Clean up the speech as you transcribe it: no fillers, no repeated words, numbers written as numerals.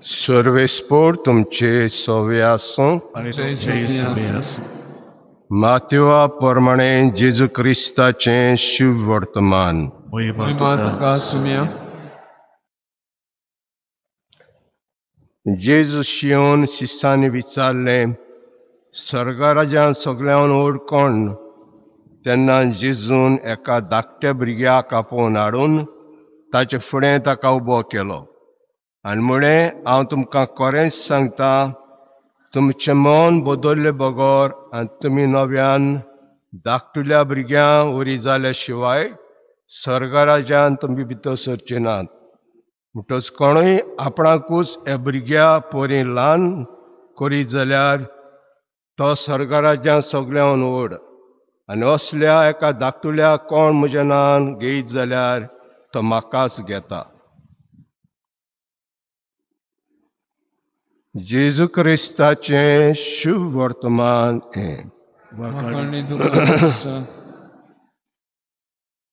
सर्वेस्पोर तुमचे सवे आसूं. मातेवा प्रमाणे जेजू क्रिस्ताचें शुभ वर्तमान. जेजू शियोन शिसांनी विचारलें, स्वर्गराज्यान सगळ्यान व्हड कोण? तेन्ना जेजून एका धाकट्या भुरग्याक आपोवन हाडून ताचे फुडें ताका उबो केलो आनी म्हळें, हांव तुमकां खरेंच सांगता, तुमचें मन बदल्ले बगर आनी तुमी नव्यान धाकटुल्या भुरग्यां वरी जाल्या शिवाय स्वर्गराज्यान तुमी भितर सरचे नात. म्हणटच कोणूय आपणाकूच ह्या भुरग्या परी ल्हान करीत जाल्यार तो स्वर्गराज्यान सगळ्यान व्हड. आनी असल्या एका धाकटुल्या कोण म्हज्या नांवान घेयत जाल्यार तो म्हाकाच घेता. जेजू क्रिस्ताचें शुभ वर्तमान हें.